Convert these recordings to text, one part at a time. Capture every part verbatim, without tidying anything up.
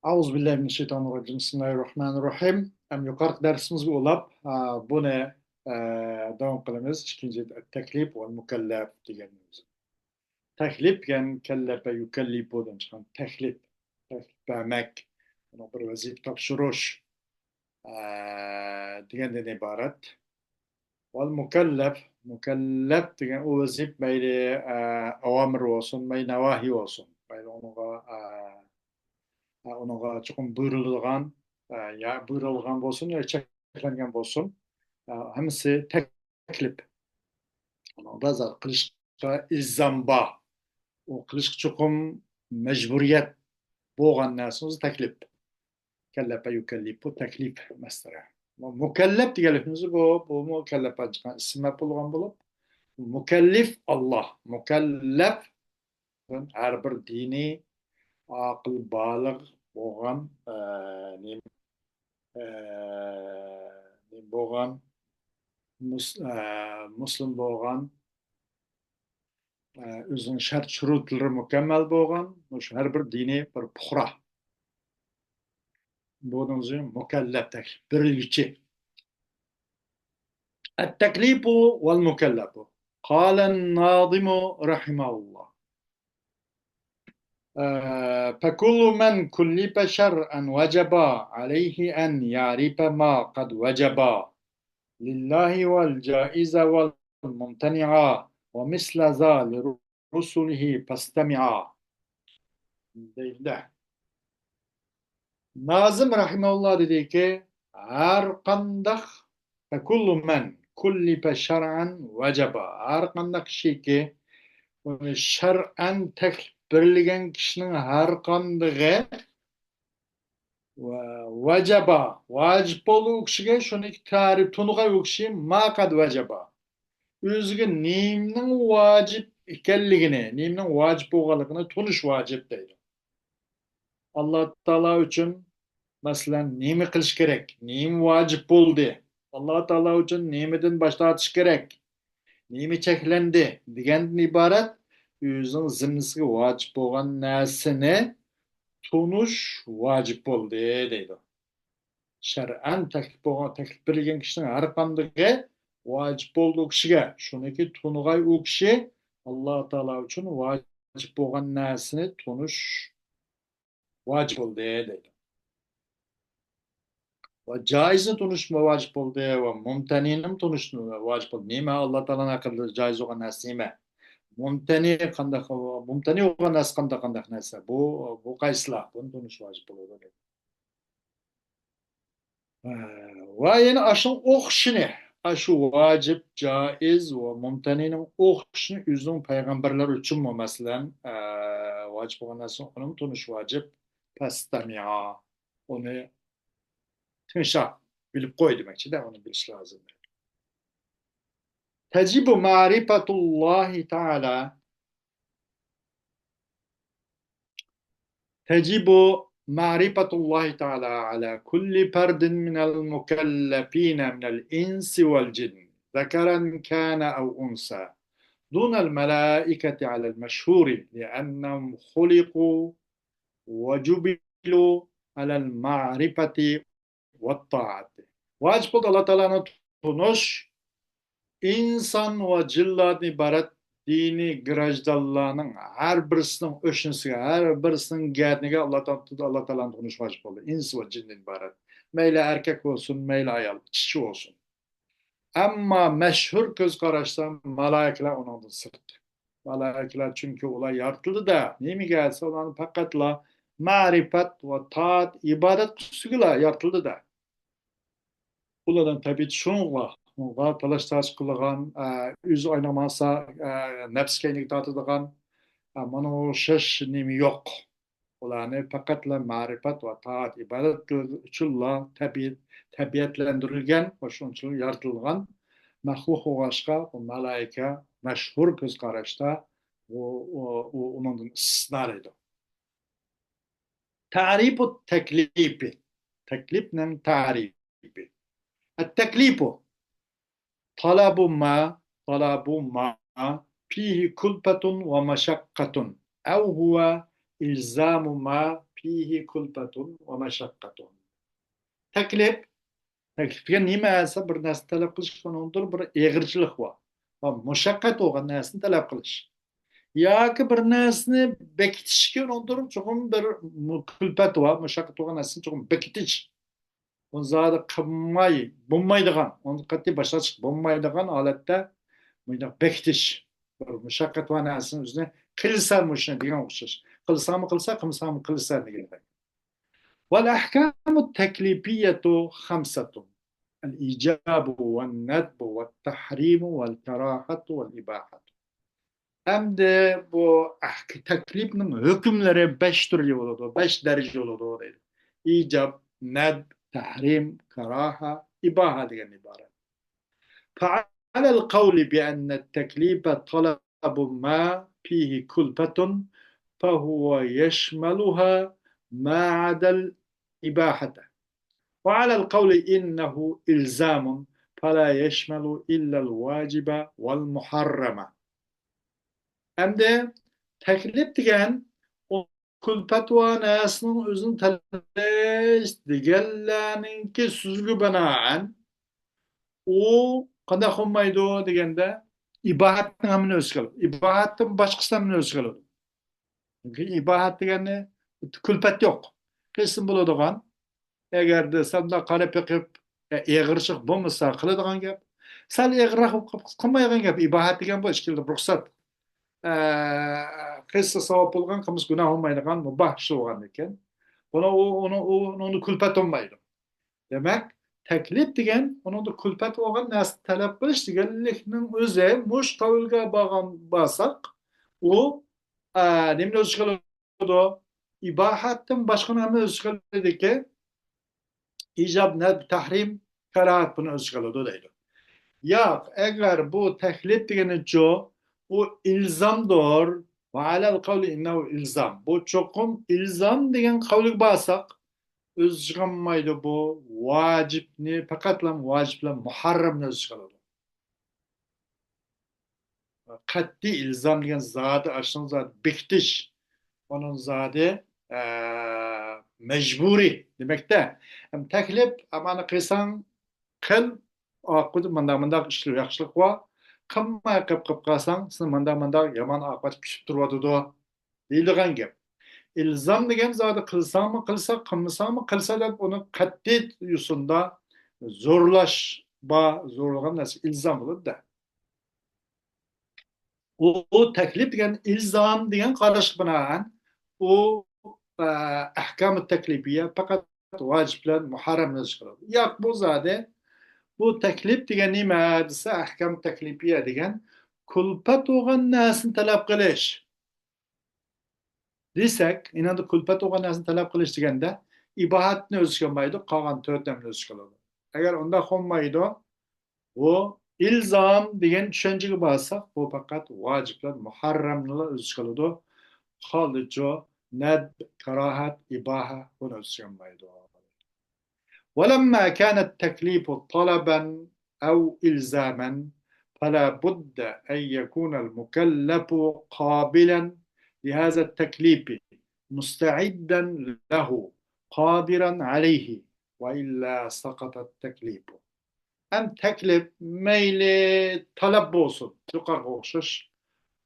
أعوذ بالله من الشيطان الرجيم. بسم الله الرحمن الرحيم. ھەم يۇقىرىقى دەرسىمىزگە ئۇلاپ، ئا، بۇنى، ئە، داۋام قىلىمىز. ئىككىنچى تەكلىپ ۋە مۇكەللەپ دېگەنىمىز. تەكلىپ دېگەن كەللەپە يۇكەللىپۇدىن چىققان تەكلىپ. تەكلىپ بەرمەك، ئۇنىڭ بىر ۋەزىپە تاپشۇرۇش، ئە، دېگەندىن ئىبارەت. ۋەل مۇكەللەپ، مۇكەللەپ دېگەن ئۇ ۋەزىپە مەيلى، ئە، ئاۋامىر بولسۇن، مەيلى نەۋاھى بولسۇن. مەيلى ئۇنىڭغا، ئە، ئە، ئۇنىڭغا چوقۇم بۇيرۇلىدىغان، ئە، يا بۇيرۇلغان بولسۇن، يا چەكلەنگەن بولسۇن. ئە، ھەممىسى تەكلىپ. ئۇنىڭدا زادى قىلىشقا ئىلزام بار. ئۇ قىلىشقا چوقۇم مەجبۇرىيەت بولغان نەرسىنى تەكلىپ. كەللەپە يۇكەللىپۇ تەكلىپ مەسدىرى. مۇكەللەپ دېگەنلىكىمىز بۇ، بۇمۇ كەللەپە چىققان ئىسىم بولغان بولۇپ، مۇكەللىف ئاللا، مۇكەللەپ ھەر بىر دىنىي ئاقىل بالىغ بولغان، ئە، نېمە، ئە، نېمە بولغان، مۇس-، ئە، مۇسلىم بولغان، ئە، ئۆزىنىڭ شەرت شۇرۇتلىرى مۇكەممەل بولغان، مۇشۇ ھەر بىر دىنىي بىر پۇقرا. بۇنىڭ ئۈچۈن مۇكەللەپ تەكلىپ بېرىلگۈچى. التكليف والمكلف. قال الناظم رحمه الله، ئە، فكل من كلف شرعا وجب عليه أن يعرف ما قد وجب لله والجائز والممتنع ومثل ذا لرسله فاستمع. دەيدۇ. نازىم رەھىمەھۇللا دېدىكى، ھەر قانداق، فكل من كلف شرعا وجب، ھەر قانداق كىشىكى، ئۇنى شەرئەن تەكلىپ بېرىلگەن كىشىنىڭ ھەر قاندىقى ۋە ۋەجەبا، ۋاجىپ بولدى ئۇ كىشىگە، شۇنى تەرى تونۇغاي ئۇ كىشى، ما قەد ۋەجەبا. ئۆزىگە نېمىنىڭ ۋاجىپ ئىكەنلىكىنى، نېمىنىڭ ۋاجىپ بولغانلىقىنى تونۇش ۋاجىپ دەيدۇ. ئاللا تائالا ئۈچۈن، مەسىلەن، نېمە قىلىش كېرەك، نېمە ۋاجىپ بولدى، ئاللا تائالا ئۈچۈن نېمىدىن باش تارتىش كېرەك، نېمە چەكلەندى دېگەندىن ئىبارەت ئۆزىنىڭ زىممىسىگە ۋاجىپ بولغان نەرسىنى تونۇش ۋاجىپ بولدى دەيدۇ. شەرئەن تەكلىپ بولغان، تەكلىپ بېرىلگەن كىشىنىڭ ھەر قاندىقى ۋاجىپ بولدى ئۇ كىشىگە. شۇنىكى تونۇغاي ئۇ كىشى ئاللا تائالا ئۈچۈن ۋاجىپ بولغان نەرسىنى تونۇش ۋاجىپ بولدى دەيدۇ. ۋە جائىزنى تونۇشمۇ ۋاجىپ بولدى ۋە مۇمتەنىنىمۇ تونۇشمۇ ۋاجىپ بولدى. نېمە ئاللا تائالانىڭ ھەققىدە جائىز بولغان نەرسە نېمە؟ مۇمتەنى قانداق، مۇمتەنى بولغان نەرسە قانداق، قانداق نەرسە؟ بۇ، بۇ قايسىلار؟ بۇنى تونۇش ۋاجىپ بولىدۇ. ۋە يەنە ئاشۇنىڭ ئوخشىشىنى، ئاشۇ ۋاجىپ، جائىز ۋە مۇمتەنىنىڭ ئوخشىشىنى ئۆزىنىڭ پەيغەمبەرلەر ئۈچۈنمۇ، مەسىلەن، ئە، ۋاجىپ بولغان نەرسىنى ئۇنىمۇ تونۇش ۋاجىپ. پەستەمىئا، ئۇنى تىڭشا، بىلىپ قوي دېمەكچىدە، ئۇنى بىلىش لازىم. تەجىبۇ مەرىپەتۇللاھى تەئالە تجب معرفة الله تعالى على كل فرد من المكلفين من الإنس والجن، ذكرا كان أو أنثى، دون الملائكة على المشهور، لأنهم خلقوا وجبلوا على المعرفة ۋەتتائەتى. ۋاجىپ بولدى ئاللا تائالانى تونۇش، ئىنسان ۋە جىنلاردىن ئىبارەت دىنىي گىراژدانلارنىڭ ھەر بىرسىنىڭ ئۆشنىسىگە، ھەر بىرسىنىڭ گەدىنىگە ئاللا تائالا، ئاللا تائالانى تونۇش ۋاجىپ بولدى. ئىنس ۋە جىندىن ئىبارەت. مەيلى ئەركەك بولسۇن، مەيلى ئايال، ئىشچى بولسۇن. ئەمما مەشھۇر كۆز قاراشتا مالايىكىلەر ئۇنىڭدىن سىرت. مالايىكىلەر، چۈنكى ئۇلار يارىتىلدى-دە. نېمىگە دېسە، ئۇلارنى پەقەتلا مەرىپەت ۋە تائەت، ئىبادەت قىلسىغىلا يارىتىلدى-دە. ئۇلارنىڭ تەبىئىتى شۇنىڭغا، ئۇنىڭغا تالاش-تارتىش قىلىدىغان، ئە، ئۆزى ئاينىماسا، ئە، نەپسى كەينىگە تارتىدىغان، ئە، مانا ئوخشاش نېمە يوق. ئۇلارنى پەقەتلا مەرىپەت ۋە تائەت ئىبادەت ئۈچۈنلا تەبىئەت، تەبىئەتلەندۈرۈلگەن ۋە شۇنىڭ ئۈچۈن يارىتىلغان مەخلۇق بولغاچقا، بۇ مالايىكە مەشھۇر كۆز قاراشتا ئۇ، ئۇ، ئۇ ئۇنىڭدىن ئىستىسنا ئىدى. تەرىپۇ تەكلىپى. تەكلىپنىڭ تەرىپى. التكليف طلب ما، طلب ما فيه كلفة ومشقة، أو هو إلزام ما فيه كلفة ومشقة. تەكلىپ، تەكلىپ دېگەن نېمە دېسە، بىر نەرسىنى تەلەپ قىلىش، ئۇنىڭدىن بىر ئېغىرچىلىق بار. ۋە مۇشەققەت بولغان نەرسىنى تەلەپ قىلىش. ياكى بىر نەرسىنى بېكىتىشكە ئۇنىڭدىن چوقۇم بىر مۇ-، كۈلپەت بار، مۇشەققەت بولغان نەرسىنى چوقۇم بېكىتىش. ئۇنى زادى قىلماي بولمايدىغان، ئۇنى قەتئىي باشلاشقا بولمايدىغان ھالەتتە مۇنداق بېكىتىش. بىر مۇشەققەت بار نەرسىنى ئۆزىنى قىلسا مۇشۇنى دېگەن ئوخشاش. قىلساڭمۇ قىلسا، قىلمىساڭمۇ قىلسا دېگەندەك. والأحكام التكليفية خمسة: الإيجاب والندب والتحريم والكراهة والإباحة. ئەمدى بۇ ئەھك-، تەكلىپنىڭ ھۆكۈملىرى بەش تۈرگە بولىدۇ، بەش دەرىجە بولىدۇ دەيدۇ. ئىجاب، نەدب، تەھرىم، كاراھە، ئىباھە دېگەن ئىبارەت. فعلى القول بأن التكليف طلب ما فيه كلفة فهو يشملها ما عدا الإباحة. وعلى القول إنه إلزام فلا يشمل إلا الواجب والمحرم. ئەمدى تەكلىپ دېگەن ئۇ كۈلپەت ۋە نەرسىنىڭ ئۆزىنى تەلەپ قىلىش دېگەنلەرنىڭكى سۆزىگە بىنائەن، ئۇ قانداق بولمايدۇ دېگەندە، ئىباھەتنىڭ ھەممىنى ئۆز ئىچىگە ئالىدۇ. ئىباھەتتىن باشقىسىنىڭ ھەممىنى ئۆز ئىچىگە ئالىدۇ. چۈنكى ئىباھەت دېگەننى كۈلپەت يوق. قىلسىمۇ بولىدىغان. ئەگەردە سەندە قارا پېقىپ، ئېغىرچىلىق بولمىسا قىلىدىغان گەپ. سەل ئېغىرراق بولۇپ قالسا قىلمايدىغان گەپ. ئىباھەت دېگەن بۇ ئىككىلىدىن رۇخسەت. ئە، قىلسا ساۋاب بولغان، قىلمىسا گۇناھ بولمايدىغان مۇباھ ئىش بولغاندىكىن. بۇنى ئۇ، ئۇنى، ئۇ، ئۇنى كۈلپەت بولمايدۇ. دېمەك، تەكلىپ دېگەن ئۇنىڭدا كۈلپەت بولغان نەرسە تەلەپ قىلىش دېگەنلىكنىڭ ئۆزى. مۇش قەۋلگە بارغان، بارساق، ئۇ، ئە، نېمىنى ئۆز ئىچىگە ئالىدۇ؟ ئىباھەتتىن باشقىنى ھەممە ئۆز ئىچىگە ئالىدىكەن. ئىجاب، نەدب، تەھرىم، كاراھەت بۇنى ئۆز ئىچىگە ئالىدۇ دەيدۇ. ياق، ئەگەر بۇ تەكلىپ دېگىنىچۇ، ئۇ ئىلزامدۇر. وعلى القول إنه إلزام. بۇ چوقۇم ئىلزام دېگەن قەۋلگە بارساق، ئۆز ئىچىگە ئالمايدۇ بۇ ۋاجىپنى، پەقەتلا ۋاجىپ بىلەن مۇھەررەمنى ئۆز ئىچىگە ئالىدۇ. قەتئىي ئىلزام دېگەن زادى، ئاشۇنىڭ زادى بېكىتىش، ئۇنىڭ زادى، ئە، مەجبۇرىي دېمەكتە. ھەم تەكلىپ، ئامانە قىلساڭ قىل، ئاقىۋىتى مۇنداق، مۇنداق ئىشلار ياخشىلىق بار، قىلماي قىلىپ، قىلىپ قالساڭ، سېنى مۇنداق، مۇنداق يامان ئاقىۋەت كۈتۈپ تۇرۇۋاتىدۇ دېيىلىدىغان گەپ. ئىلزام دېگەن زادى قىلساڭمۇ قىلسا، قىلمىساڭمۇ قىلسا دەپ ئۇنى قەتئىي يوسۇندا زورلاش بار، زورلىغان نەرسە ئىلزام بولىدۇ-دە. ئۇ، ئۇ تەكلىپ دېگەن ئىلزام دېگەن قاراشقا بىنائەن، ئۇ، ئە، ئەھكامۇ تەكلىپىيە پەقەت ۋاجىپ بىلەن مۇھەررەمنى ئۆز ئىچىگە ئالىدۇ. ياق، بۇ زادى، بۇ تەكلىپ دېگەن نېمە دېسە، ئەھكام تەكلىپىيە دېگەن كۈلپەت بولغان نەرسىنى تەلەپ قىلىش دېسەك، ئېنىڭدا كۈلپەت بولغان نەرسىنى تەلەپ قىلىش دېگەندە، ئىباھەتنى ئۆز ئىچىگە ئالمايدۇ، قالغان تۆت ئەمرىنى ئۆز ئىچىگە ئالىدۇ. ئەگەر ئۇنداق بولمايدۇ، بۇ ئىلزام دېگەن چۈشەنچىگە بارساق، بۇ پەقەت ۋاجىپ بىلەن مۇھەررەمنىلا ئۆز ئىچىگە ئالىدۇ. قالدىچۇ نەدب، كاراھەت، ئىباھە بۇنى ئۆز ئىچىگە ئالمايدۇ. ولما كان التكليف طلبا أو إلزاما فلا بد أن يكون المكلف قابلا لهذا التكليف مستعدا له قادرا عليه وإلا سقط التكليف. ھەم تەكلىپ مەيلى تەلەپ بولسۇن، يۇقىرىقىغا ئوخشاش،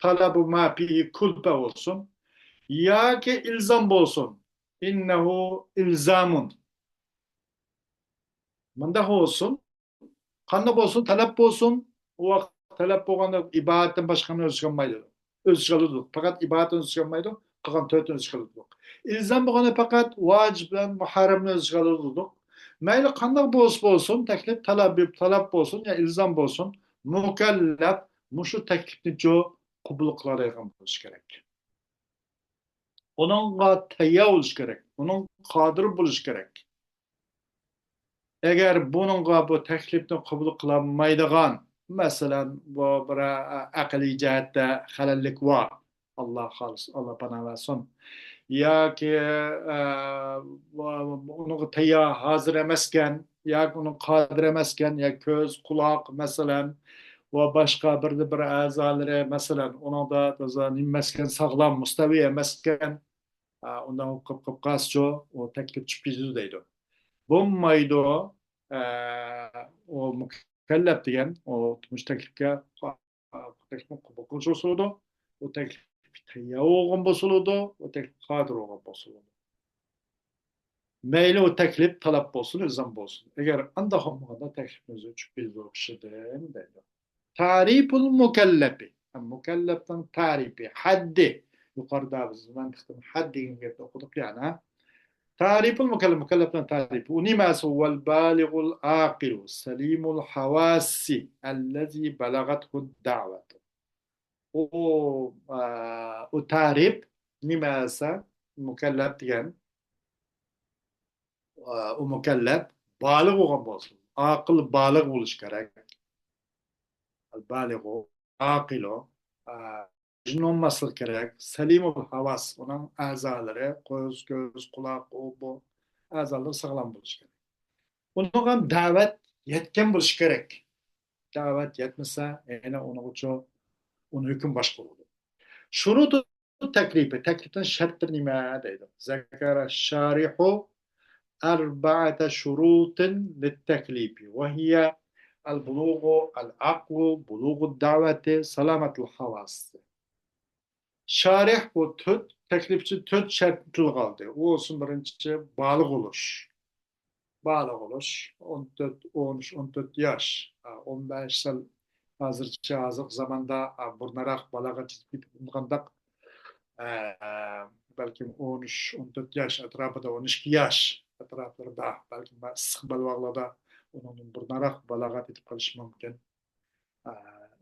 تەلەبۇ ما فىھى كۇلپە بولسۇن ياكى ئىلزام بولسۇن، ئىننەھۇ ئىلزامۇن. مۇنداق بولسۇن، قانداق بولسۇن، تەلەپ بولسۇن، ئۇ ۋاقىت تەلەپ بولغاندا ئىباھەتتىن باشقىنى ئۆز ئىچىگە ئالمايدۇ. ئۆز ئىچىگە ئالىدۇ. پەقەت ئىباھەتنى ئۆز ئىچىگە ئالمايدۇ، قالغان تۆتىنى ئۆز ئىچىگە ئالىدۇ. ئىلزام بولغاندا پەقەت ۋاجىپ بىلەن مۇھەررەمنى ئۆز ئىچىگە ئالىدۇ. مەيلى قانداق بولسا بولسۇن، تەكلىپ تەلەپ، تەلەپ بولسۇن يا ئىلزام بولسۇن، مۇكەللەپ مۇشۇ تەكلىپنىچۇ قوبۇل قىلالايدىغان بولۇشى كېرەك. ئۇنىڭغا تەييار بولۇش كېرەك، ئۇنىڭغا قادىر بولۇش كېرەك. ئەگەر بۇنىڭغا، بۇ تەكلىپنى قوبۇل قىلالمايدىغان، مەسىلەن، بۇ بىر ئەقلىي جەھەتتە خەلەللىك بار، ئاللا خالىسا، ئاللا پانا بەرسۇن، ياكى، ئە، بۇ، ئۇنىڭغا تەييار، ھازىر ئەمەسكەن، ياكى ئۇنىڭغا قادىر ئەمەسكەن، ياكى كۆز، قۇلاق، مەسىلەن، ۋە باشقا بىردە بىر ئەزالىرى، مەسىلەن، ئۇنىڭدا تازا نېمە ئەمەسكەن، ساغلام، مۇستەۋى ئەمەسكەن، ئۇنداق قىلىپ قىلىپ قالسىچۇ، ئۇ تەكلىپ چۈشۈپ كېتىدۇ دەيدۇ. بولمايدۇ. ئۇ مۇكەللەپ دېگەن، ئۇ تۇرمۇش تەكلىپكە تەكلىپنى قوبۇل قىلىش بولسىلىدۇ، ئۇ تەكلىپ تەييار بولغان بولسىلىدۇ، ئۇ تەكلىپ قادىر بولغان بولسىلىدۇ. مەيلى ئۇ تەكلىپ تەلەپ بولسۇن، ئىلزام بولسۇن. ئەگەر ئانداق بولمىغاندا تەكلىپنى ئۆزى چۈشۈپ كېتىدۇ كىشىدىن دەيدۇ. تەرىپۇل مۇكەللەپى. مۇكەللەپنىڭ تەرىپى، ھەددى. يۇقىرىدا بىز مەنتىقتىن ھەد دېگەن گەپنى ئوقۇدۇق يەنە. تەرىپۇل مۇكەللەپ، مۇكەللەپنىڭ تەرىپى. ئۇ نېمە؟ ھۇۋەل بالىغۇل ئاقىلۇ سەلىمۇل ھاۋاسى ئەللەزى بەلەغەتھۇد دەۋەتۇ. ئۇ، ئە، ئۇ تەرىپ نېمە دېسە، مۇكەللەپ دېگەن، ئە، ئۇ مۇكەللەپ بالىغ بولغان بولسۇن. ئاقىل بالىغ بولۇشى كېرەك. بالىغۇ، ئاقىلۇ، ئە، مەجنۇن بولماسلىقى كېرەك. سەلىمۇل ھاۋاس، ئۇنىڭ ئەزالىرى، كۆز، كۆز، قۇلاق، ئۇ، بۇ ئەزالىرى ساغلام بولۇشى كېرەك. ئۇنىڭغا دەۋەت يەتكەن بولۇشى كېرەك. دەۋەت يەتمىسە، يەنە ئۇنىڭغىچۇ، ئۇنىڭ ھۆكمى باشقا بولىدۇ. شۇرۇتۇ تەكلىپى، تەكلىپنىڭ شەرتلىرى نېمە دەيدۇ. ذكر الشارح أربعة شروط للتكليف وهي البلوغ، العقل، بلوغ الدعوة، سلامة الحواس. شارىھ بۇ تۆت، تەكلىپچى تۆت شەرتنى تىلغا ئالدى. ئۇ بولسۇن بىرىنچى بالىغ بولۇش. بالىغ بولۇش، ئون تۆت، ئون ئۈچ، ئون تۆت ياش، ئون بەش سال، ھازىرچە، ھازىرقى زاماندا بۇرنىراق بالاغەت يېتىپ كېتىدىغانداق، بەلكىم ئون ئۈچ، ئون تۆت ياش ئەتراپىدا، ئون ئىككى ياش ئەتراپلىرىدا، بەلكىم ئىسسىق بەلباغلاردا ئۇنىڭدىن بۇرنىراق بالاغەت يېتىپ قېلىشى مۇمكىن.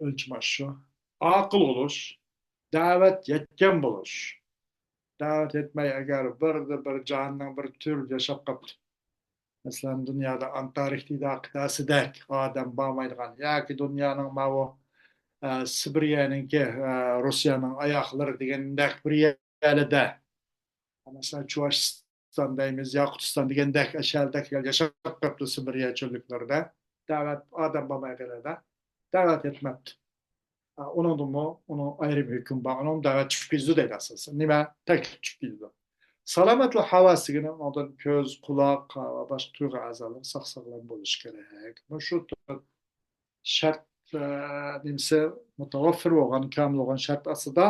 ئۆلچىمى ئاشۇ. ئاقىل بولۇش، دەۋەت يەتكەن بولۇش. دەۋەت يەتمەي، ئەگەر بىردە بىر جاھاننىڭ بىر تۈرىدە ياشاپ قاپتۇ. مەسىلەن، دۇنيادا ئانتاركتىدا قىتئەسىدەك ئادەم بارمايدىغان ياكى دۇنيانىڭ ماۋۇ، ئە، سىبىرىيەنىڭكى، ئە، روسىيەنىڭ ئاياغلىرى دېگەندەك بىر يەرلىدە. مەسىلەن، چۇۋاشىستان دەيمىز، ياقۇتىستان دېگەندەك، ئەشەلدەك ياشاپ قاپتۇ سىبىرىيە چۆللۈكلىرىدە. دەۋەت ئادەم بارمايدىغان يەردە. دەۋەت يەتمەپتۇ. ئۇنىڭدىمۇ، ئۇنىڭ ئايرىم ھۆكمى بار. ئۇنىڭ دەۋەت چۈشۈپ كېتىدۇ دەيدۇ ئاساسەن. نېمە؟ تەكلىپ چۈشۈپ كېتىدۇ. سالامەتلىك ھاۋاسى دېگىنى ئۇنىڭدىن كۆز، قۇلاق ۋە باشقا تۇيغۇ ئەزالىرى ساق-ساغلام بولۇشى كېرەك. مۇشۇ تۆت شەرت، ئە، نېمىسى مۇتەۋەپپىر بولغان، كامىل بولغان شەرت ئاستىدا،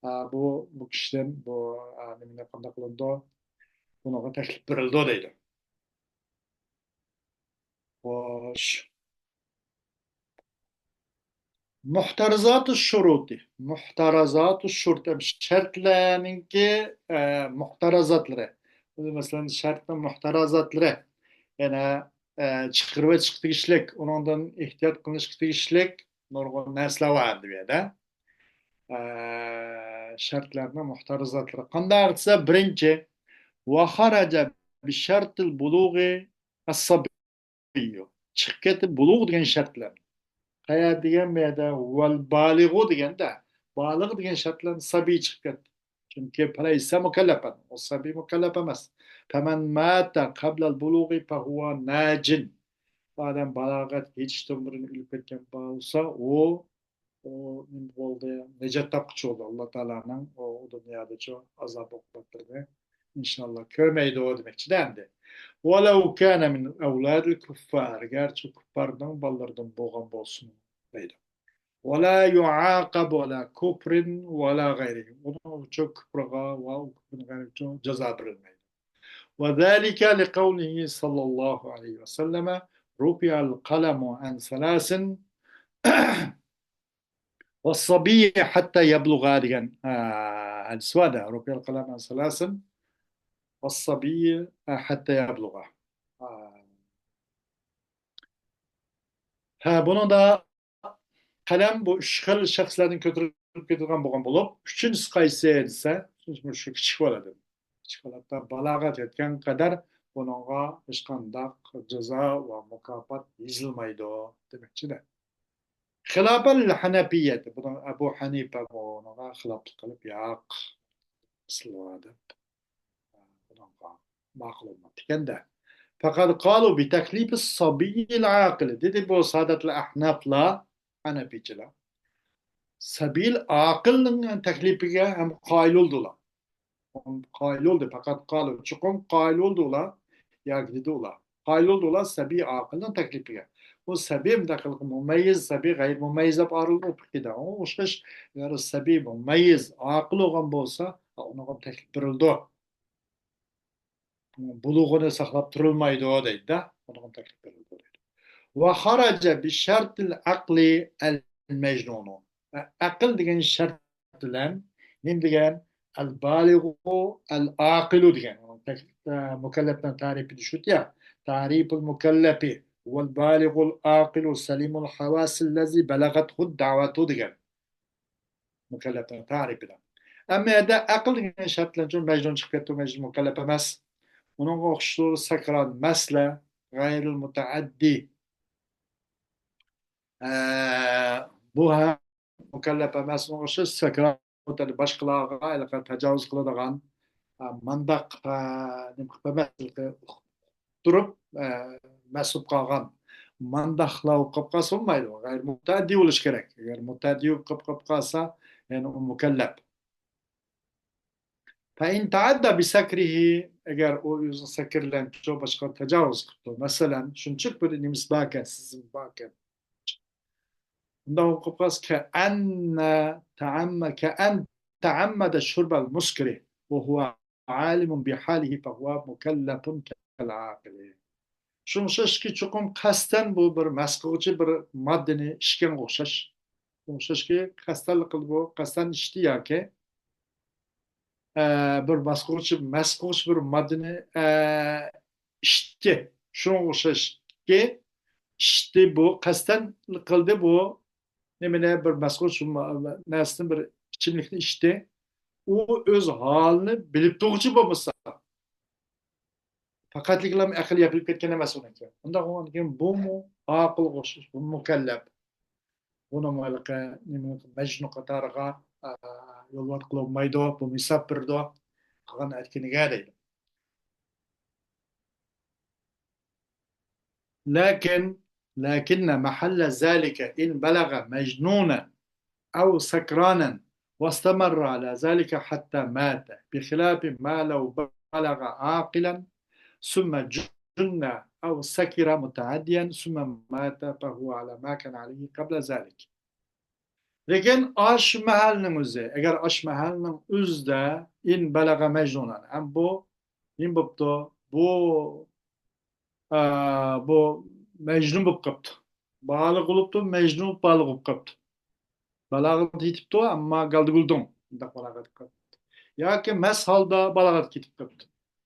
ئە، بۇ، بۇ كىشىدىن بۇ، ئە، نېمىنى قانداق قىلىنىدۇ؟ بۇنىڭغا تەكلىپ بېرىلىدۇ دەيدۇ. خوش. مۇھتەرىزاتۇ شۇرۇتى. مۇھتەرىزاتۇ شۇرۇت. شەرتلەرنىڭكى، ئە، مۇھتەرىزاتلىرى. مەسىلەن، شەرتنىڭ مۇھتەرىزاتلىرى. يەنى، ئە، چىقىرىۋېتىشقا تېگىشلىك، ئۇنىڭدىن ئېھتىيات قىلىنىشقا تېگىشلىك نۇرغۇن نەرسىلەر بار ئەمدى بۇ يەردە. ئە، شەرتلەرنىڭ مۇھتەرىزاتلىرى. قانداق دېسە، بىرىنچى، ۋە خەرەجە بىشەرتىل بۇلۇغى ئەسسابىي. چىقىپ كەتتى، بۇلۇغ دېگەن شەرتلەر. قەيەر دېگەن بۇ يەردە ۋەل بالىغۇ دېگەندە، بالىغ دېگەن شەرتلەر سەبىي چىقىپ كەتتى. چۈنكى پەلەيسە مۇكەللەپەن. ئۇ سەبىي مۇكەللەپ ئەمەس. فەمەن ماتە قەبلەل بۇلۇغى فەھۇۋە ناجىن. ئادەم بالاغەتكە يېتىشتىن بۇرۇن ئۆلۈپ كەتكەن بولسا، ئۇ ئۇ نېمە بولدى؟ نىجات تاپقۇچى بولدى. ئاللا تائالانىڭ ئۇ، ئۇ دۇنيادىچۇ ئازاب ئوقۇبەتلىرىنى ئىنشاللا كۆرمەيدۇ دېمەكچىدە ئەمدى. ۋەلەۋ كانە مىن ئەۋلادىل كۇففار، گەرچە كۇپپارنىڭ بالىلىرىدىن بولغان بولسىمۇ دەيدۇ. ۋەلا يۇئاقەبۇ ئەلا كۇفرىن ۋەلا غەيرىھىم. ئۇنىڭ ئۈچۈن كۇپرىغا ۋە ئۇ كۇپرىنىڭ غەيرى ئۈچۈن جازا بېرىلمەيدۇ. وذلك لقوله صلى الله عليه وسلم رفع القلم عن ثلاث والصبي حتى يبلغ دېگەن، ئە، ھەدىس بار دە. رفع القلم عن ثلاث والصبي حتى يبلغ. ئە، ھە، بۇنىڭدا قەلەم بۇ ئۈچ خىل شەخسلەردىن كۆتۈرۈلۈپ كېتىدىغان بولغان بولۇپ، ئۈچىنچىسى قايسى دېسە، ئۈچىنچىسى شۇ كىچىك بالىدىن. كىچىك بالىدا بالاغەت يەتكەن قەدەر بۇنىڭغا ھېچقانداق جازا ۋە مۇكاپات يېزىلمايدۇ دېمەكچىدە. خىلاپەن لىل ھەنەپىيەتى، بۇنىڭ ئەبۇ ھەنىپە بۇنىڭغا خىلاپلىق قىلىپ، ياق، ئەسلى دەپ بۇنىڭغا ماقۇل بولماپتىكەن-دە. فەقەد قالۇ بىتەكلىپى سەبىييىل ئاقىلى دېدى بۇ سادەتلەر ئەھنەفلار، ھەنەپىيچىلەر. سەبىيل ئاقىلنىڭ تەكلىپىگە ھەم قايىل بولدىلار. قايىل بولدى، پەقەت قالۇ. چوقۇم قايىل بولدى ئۇلار، ياكى دېدى ئۇلار. قايىل بولدى ئۇلار سەبىي ئاقىلنىڭ تەكلىپىگە. ئۇ سەبىي مۇنداق قىلىپ مۇمەييىز سەبىي، غەيرىي مۇمەييىز دەپ ئايرىلىدۇ فىقھىدا. ئۇ ئوخشاش، ئەگەر سەبىي مۇمەييىز ئاقىل بولغان بولسا، ئۇنىڭغا تەكلىپ بېرىلىدۇ. بۇلۇغىنى ساقلاپ تۇرۇلمايدۇ دەيدۇ-دە، ئۇنىڭغا تەكلىپ بېرىلىدۇ دەيدۇ. وخرج بشرط العقل المجنون. ئەقىل دېگەن شەرت بىلەن نېمە دېگەن؟ البالغ العاقل دېگەن. مۇكەللەپنىڭ تەرىپى شۇ يا. تعريف المكلف هو البالغ العاقل سليم الحواس الذي بلغته الدعوة دېگەن. مۇكەللەپنىڭ تەرىپىدە. ئەمما يەردە ئەقىل دېگەن شەرت بىلەن مەجنۇن چىقىپ كەتتى، مەجنۇن مۇكەللەپ ئەمەس. ئۇنىڭغا ئوخشىشى سەكران، مەسلە، غەيرىل مۇتەئەددى. ئە، بۇ ھەم مۇكەللەپ ئەمەس، ئۇنىڭغا ئوخشاش سەكران، باشقىلارغا ھېلىقى تاجاۋۇز قىلىدىغان، ئە، مانداق، ئە، نېمە قىلىپ ئەمەس، ھېلىقى تۇرۇپ، ئە، مەس بولۇپ قالغان مانداقلار بولۇپ قالسا بولمايدۇ. غەيرىي مۇتەئەددى بولۇشى كېرەك. ئەگەر مۇتەئەددى بولۇپ قالسا، يەنى ئۇ مۇكەللەپ. فإن تعدى بسكره، ئەگەر ئۇ ئۆزىنىڭ سەكرى بىلەن باشقا تاجاۋۇز قىپتۇ. مەسىلەن، شۇنچىلىك بىر نېمىسى باركەن، سېزىم باركەن. ئۇنداق بولۇپ قالسا، كأن تعم-، كأن تعمد شرب المسكر وهو عالم بحاله فهو مكلف كالعاقل. شۇنىڭغا ئوخشاشكى، چوقۇم قەستەن بۇ بىر مەس قىلغۇچى بىر ماددىنى ئىچكەنگە ئوخشاش. شۇنىڭغا ئوخشاشكى، قەستەنلا قىلدى بۇ، قەستەن ئىچتى ياكى، ئە، بىر مەس قىلغۇچى، مەس قىلغۇچى بىر ماددىنى، ئە، ئىچتى. شۇنىڭغا ئوخشاشكى، ئىچتى بۇ، قەستەن قىلدى بۇ، نېمىنى، بىر مەس قىلغۇچ نەرسىنى، بىر ئىچىملىكنى ئىچتى. ئۇ ئۆز ھالىنى بىلىپ تۇرغۇچى بولمىسا، پەقەتلىكلا ئەقىل يېپىلىپ كەتكەن ئەمەس ئۇنىڭكى. ئۇنداق بولغاندىكىن بۇمۇ ئاقىلغا ئوخشاش، بۇ مۇكەللەپ. بۇنى ھېلىقى نېمە، مەجنۇن قاتارىغا، ئا، يولۋاسلىق قىلالمايدۇ، بۇ ھېساب بېرىدۇ، قىلغان ئەركىنىگە دەيدۇ. لكن، لكن محل ذلك إن بلغ مجنونا أو سكرانا واستمر على ذلك حتى مات، بخلاف ما لو بلغ عاقلا ثم جن أو سكر متعديا ثم مات فهو على ما كان عليه قبل ذلك. لېكىن ئاشۇ مەھەلنىڭ ئۆزى، ئەگەر ئاشۇ مەھەلنىڭ ئۆزىدە، ئىن بەلەغە مەجنۇنەن، ھەم بۇ نېمە بوپتۇ؟ بۇ، ئا، بۇ مەجنۇن بولۇپ قاپتۇ. بالىغ بولۇپتۇ، مەجنۇن بالىغ بولۇپ قاپتۇ. بالاغەت يېتىپتۇ، ئەمما گالدىگۇلدۇڭ. مۇنداق بالاغەت قاپتۇ. ياكى مەس ھالدا بالاغەتكە يېتىپ قاپتۇ.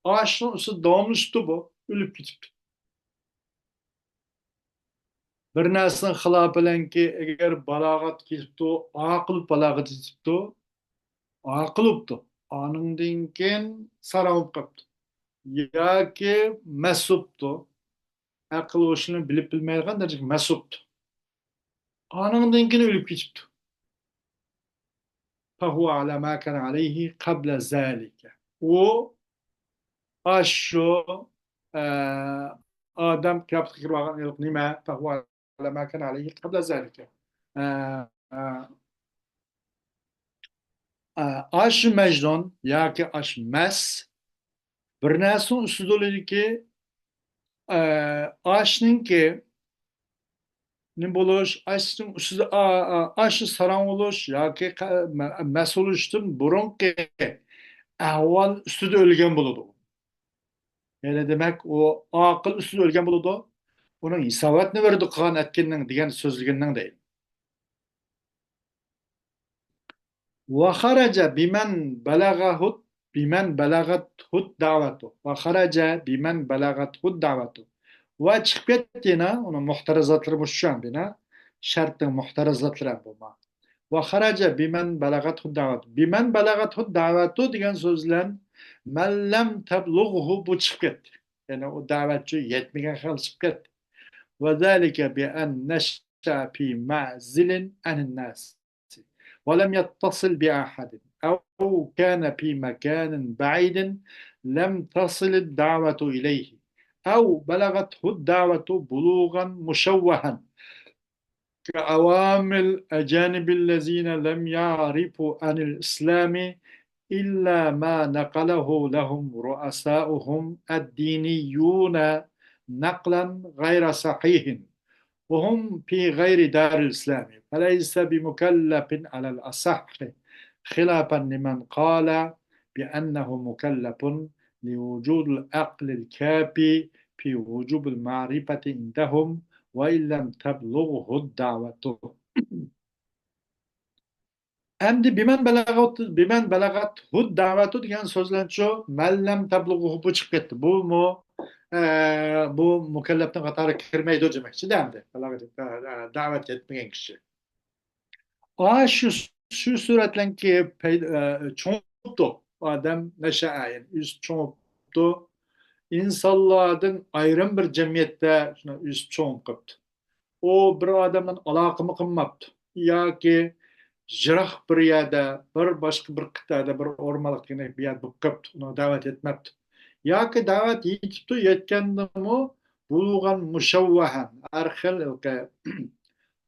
ئاشۇنىڭ ئۈستىدە داۋاملىشىپتۇ بۇ، ئۆلۈپ كېتىپتۇ. بىر نەرسىنىڭ خىلاپى بىلەنكى، ئەگەر بالاغەتكە يېتىپتۇ، ئاقىل بالاغەت يېتىپتۇ، ئاقىل بوپتۇ. ئانىڭدىن كېيىن ساراڭ بولۇپ قاپتۇ. ياكى مەس بوپتۇ. ئەقىل ھوشىنى بىلىپ بىلمەيدىغان دەرىجىگە مەس بوپتۇ. ئانىڭدىن كېيىن ئۆلۈپ كېتىپتۇ. فهو على ما كان عليه قبل ذلك. ئۇ ئاشۇ، ئە، ئادەم قىياپىتىگە كىرىپ ئالغان نېمە؟ فهو على ما كان عليه قبل ذلك. ئە، ئە، ئە، ئاشۇ مەجنۇن ياكى ئاشۇ مەس بىر نەرسىنىڭ ئۈستىدە بولىدۇكى، ئە، ئاشنىڭكى نېمە بولۇش، ئاشنىڭ ئۈستىدە، ئا-، ئا-، ئاشۇ ساراڭ بولۇش ياكى قە-، مە-، مەس بولۇشتىن بۇرۇنقى ئەھۋال ئۈستىدە ئۆلگەن بولىدۇ. يەنى دېمەك، ئۇ ئاقىل ئۈستىدە ئۆلگەن بولىدۇ. ئۇنىڭ ھېساباتنى بېرىدۇ قىلغان ئەتكىنىنىڭ دېگەن سۆزلىگىنىنىڭ دەيدۇ. وخرج بمن بلغه، بمن بلغته الدعوة. وخرج بمن بلغته الدعوة. ۋە چىقىپ كەتتى يەنە، ئۇنىڭ مۇھتەرىزاتلىرى مۇشۇ بىنا، شەرتنىڭ مۇھتەرىزاتلىرى بۇ. وخرج بمن بلغته الدعوة. بمن بلغته الدعوة دېگەن سۆز بىلەن من لم تبلغه بۇ چىقىپ كەتتى. يەنى ئۇ دەۋەتچى يەتمىگەن خەلق چىقىپ كەتتى. وذلك بأن نشأ في معزل عن الناس ولم يتصل بأحد أو كان في مكان بعيد لم تصل الدعوة إليه أو بلغته الدعوة بلوغا مشوها كعوام الأجانب الذين لم يعرفوا عن الإسلام إلا ما نقله لهم رؤساؤهم الدينيون نقلا غير صحيح، وهم في غير دار الإسلام، فليس بمكلف على الأصح، خلافا لمن قال بأنه مكلف لوجود العقل الكافي في وجوب المعرفة عندهم، وإن لم تبلغه الدعوة. ئەمدى بىمەن بەلەغەت، بىمەن بەلەغەت ھۇد دەۋەتۇ دېگەن سۆزلەنچۇ مەللەم تەبلۇغۇ بۇ چىقىپ كەتتى. بۇمۇ، ئە، بۇ مۇكەللەپنىڭ قاتارىغا كىرمەيدۇ دېمەكچىدە ئەمدى. بەلەغەت، ئە، ئە، دەۋەت يەتمىگەن كىشى. ئا، شۇ، شۇ سۈرەتلەنكى پەي-، ئە، چوڭۇپتۇ. ئادەم نەشەئە، يەنى ئۆسۈپ چوڭۇپتۇ. ئىنسانلاردىن ئايرىم بىر جەمئىيەتتە شۇنداق ئۆسۈپ چوڭۇپ قاپتۇ. ئۇ بىر ئادەم بىلەن ئالاقىمۇ قىلماپتۇ. ياكى يىراق بىر يەردە، بىر باشقا بىر قىتئەدە، بىر ئورمانلىق دېگەندەك بىر يەردە بولۇپ قاپتۇ. ئۇنىڭغا دەۋەت يەتمەپتۇ. ياكى دەۋەت يېتىپتۇ، يەتكەندىمۇ بۇلۇغەن مۇشەۋۋەھەن، ھەر خىل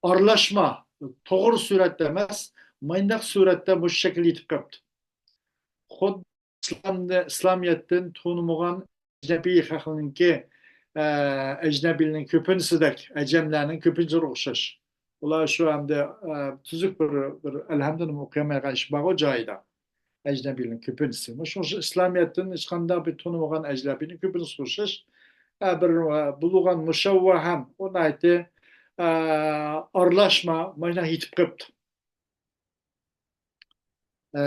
ئارىلاشما، توغرا سۈرەتتە ئەمەس، ماينداق سۈرەتتە مۇشۇ شەكىل يېتىپ قاپتۇ. خۇددى ئىسلامنى، ئىسلامىيەتتىن تونۇمىغان ئەجنەبىي خەقنىڭكى، ئە، ئەجنەبىيلەرنىڭ كۆپىنچىسىدەك، ئەجەملەرنىڭ كۆپىنچىسىگە ئوخشاش. ئۇلار شۇ ئەمدى، ئە، تۈزۈك بىر، بىر ئەلھەمدۇلىللا ئوقۇيالمايدىغان ئىش بارغۇ جايىدا. ئەجنەبىيلەرنىڭ كۆپىنچىسى. مۇشۇ ئىسلامىيەتتىن ھېچقانداق بىر تونۇمىغان ئەجنەبىينىڭ كۆپىنچىسىگە ئوخشاش. ئە، بىر، ئە، بۇلۇغەن مۇشەۋۋەھەن، ئۇ ناھايىتى، ئە، ئارىلاشما، مانا يېتىپ قېپتۇ. ئە،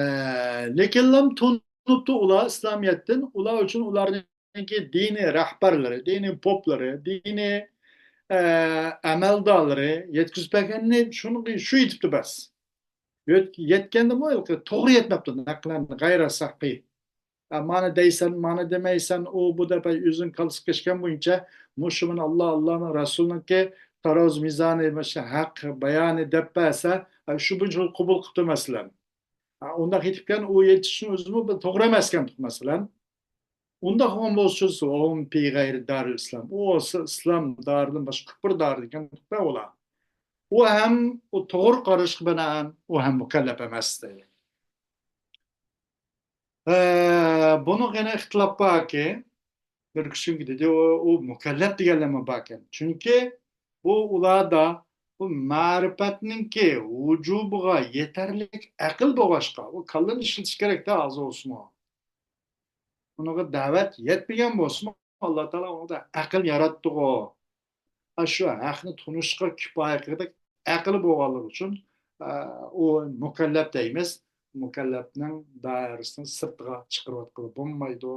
لېكىنلا تونۇپتۇ ئۇلار ئىسلامىيەتتىن. ئۇلار ئۈچۈن ئۇلارنىڭكى دىنىي رەھبەرلىرى، دىنىي پوپلىرى، دىنىي، ئە، ئەمەلدارلىرى يەتكۈزۈپ بەرگەننى شۇنىڭغا، شۇ يېتىپتۇ بەس. يەت-، يەتكەندىمۇ ھېلىقى توغرا يەتمەپتۇ. نەقلەن غەيرە سەھىھ. ئە، مانا دەيسەن، مانا دېمەيسەن، ئۇ بۇ دەپ ئۆزىنىڭ كاللىسىغا كەچكەن بويىچە مۇشۇ مەن ئاللا، ئاللانىڭ رەسۇلىنىڭكى تارازۇ مىزانى، مۇشۇ ھەق بايانى دەپ بەرسە، ئە، شۇ بويىچە قوبۇل قىپتۇ، مەسىلەن. ئە، ئۇنداق يېتىپكەن، ئۇ يېتىشنىڭ ئۆزىمۇ بىر توغرا ئەمەسكەن، مەسىلەن. ئۇنداق بولغان بولسا، ھۇم پى غەيرى دارىل ئىسلام. ئۇ بولسا ئىسلام دارىدىن باشقا بىر دارىدا ئىكەن ئۇلار. ئۇ ھەم ئۇ توغرا قاراشقا بىنائەن، ئۇ ھەم مۇكەللەپ ئەمەس دەيدۇ. ئە، بۇنىڭغا يەنە ئىختىلاپ باركى، بىر كىشىنىڭكى دېدى، ئۇ، ئۇ مۇكەللەپ دېگەنلەرمۇ باركەن. چۈنكى بۇ ئۇلاردا بۇ مەرىپەتنىڭكى ۋۇجۇبىغا يېتەرلىك ئەقىل بولغاچقا، ئۇ كاللىنى ئىشلىتىش كېرەكتە ھازىر بولسىمۇ. ئۇنىڭغا دەۋەت يەتمىگەن بولسىمۇ، ئاللا تائالا ئۇنىڭدا ئەقىل ياراتتىغۇ. ئاشۇ ھەقنى تونۇشقا كۇپايە قىلغۇدەك ئەقلى بولغانلىقى ئۈچۈن، ئە، ئۇ مۇكەللەپ دەيمىز. مۇكەللەپنىڭ دائىرىسىنىڭ سىرتىغا چىقىرىۋەتكىلى بولمايدۇ.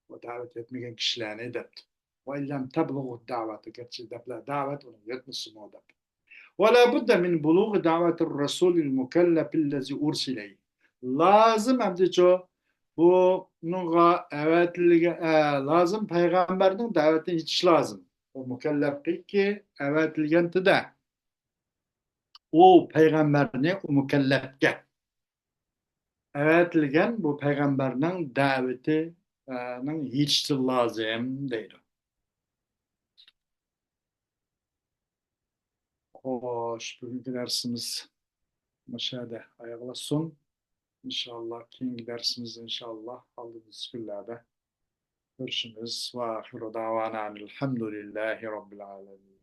ئۇ دەۋەت يەتمىگەن كىشىلەرنى دەپتۇ. ۋە ئىللەم تەبلۇغۇ دەۋەتۇ، گەرچە دەپلەر دەۋەت ئۇنىڭ يەتمىسىمۇ دەپ. ولا بد من بلوغ دعوة الرسول المكلف الذي أرسل إليه. لازىم ئەمدىچۇ بۇنىڭغا ئەۋەتىلگەن، ئە، لازىم پەيغەمبەرنىڭ دەۋىتىنى يېتىش لازىم. ئۇ مۇكەللەپكە ئەۋەتىلگەنتىدە، ئۇ پەيغەمبەرنى ئۇ مۇكەللەپكە ئەۋەتىلگەن بۇ پەيغەمبەرنىڭ دەۋىتى، ئە، نىڭ يېتىشى لازىم دەيدۇ. خوش، بۈگۈنكى دەرسىمىز مۇشۇ يەردە ئاياغلاشسۇن. ئىنشاللا كېيىنكى دەرسىمىزدە ئىنشاللا ئالدىدىكى كۈنلەردە كۆرۈشىمىز. وآخر دعوانا أن الحمد لله رب العالمين.